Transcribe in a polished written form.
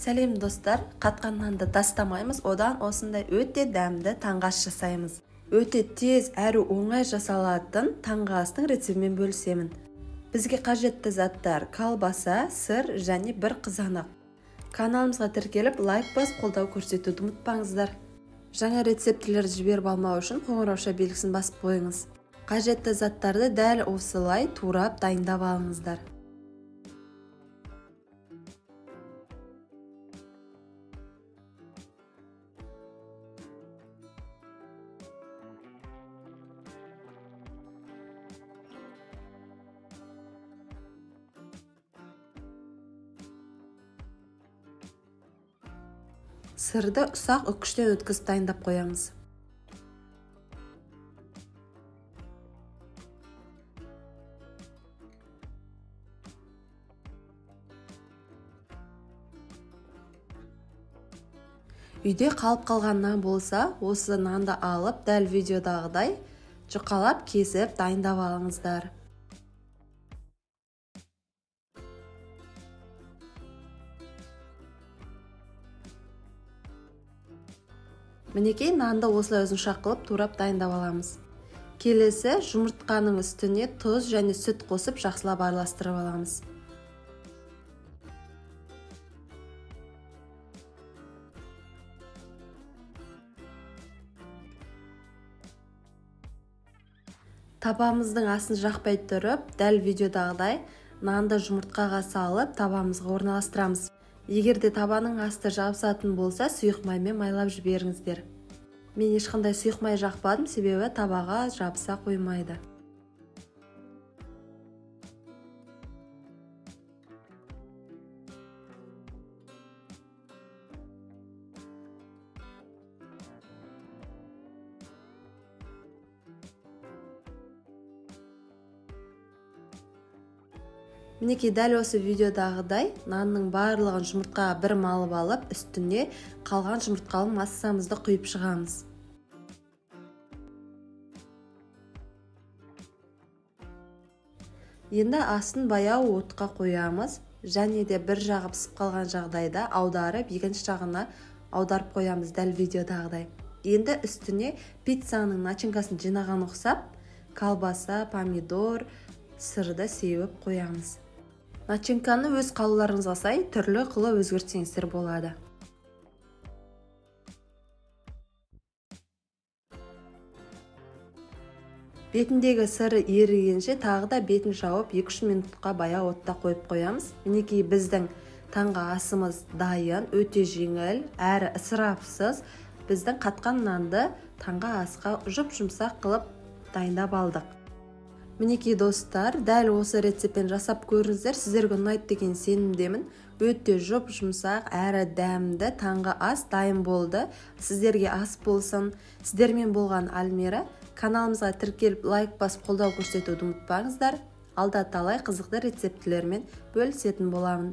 Сәлем достар, қатқан нанды тастамаймыз, одан осындай өте дәмді таңғы ас жасаймыз. Өте тез әрі оңай жасалатын таңғы астың рецептімен бөлісемін. Бізге қажетті заттар: колбаса, сыр және бір қызанақ. Каналымызға тіркеліп, лайк басып қолдау көрсетуді ұмытпаңыздар. Жаңа рецептілерді жіберіп алмау үшін қоңырауша белгісін басып қойыңыз. Қажетті заттарды дәл осылай турап дайындап алыңыздар. Сырды ұсақ үккіштен өткізіп дайындап қоямыз. Үйде қалып қалған нан болса, осы нанды алып, дәл видеодағыдай жұқалап кесіп дайындап алыңыздар. Мінекей, нанды осылай ұзынша қылып турап дайындап аламыз. Келесі жұмыртқаның үстіне тұз және сүт қосып жақсылап араластырып аламыз. Табамыздың астын жақпай тұрып, дәл видеодағыдай нанды жұмыртқаға салып табамызға орналастырамыз. Егер де табаның асты жабысатын болса, сұйық маймен майлап жіберіңіздер. Мен ешқандай сұйық май жақпадым, себебі табаға жабыса қоймайды. Мінекей, дәл осы видеодағыдай нанның барлығын жұмыртқаға бір малып алып, үстіне қалған жұмыртқалы массамызды құйып шығамыз. Енді астын баяу отқа қоямыз, және де бір жағы пісіп қалған жағдайда аударып, екінші жағына аударып қоямыз дәл видеодағыдай. Енді үстіне пиццаның начинкасын жинаған ұқсап, колбаса, помидор, сырды сеуіп қоямыз. Начинканы өз қалауларыңызға сай түрлі қылып өзгертсеңіздер болады. Бетіндегі сыры ерігенше тағы да бетін жауып 2-3 минутқа баяу отта қойып қоямыз. Мінекей, біздің таңғы асымыз дайын, өте жеңіл, әрі ысырапсыз. Біздің қатқан нанды таңғы асқа жұп-жұмсақ қылып дайындап алдық. Мінекей достар, дәл осы рецептпен жасап көріңіздер, сіздерге ұнайды деген сенімдемін. Өте жұп-жұмсақ, әрі дәмді таңғы ас дайын болды. Сіздерге ас болсын. Сіздермен болған Альмира. Каналымызға тіркеліп, лайк басып қолдау көрсетуді ұмытпаңыздар. Алда талай қызықты рецептілермен бөлісетін боламын.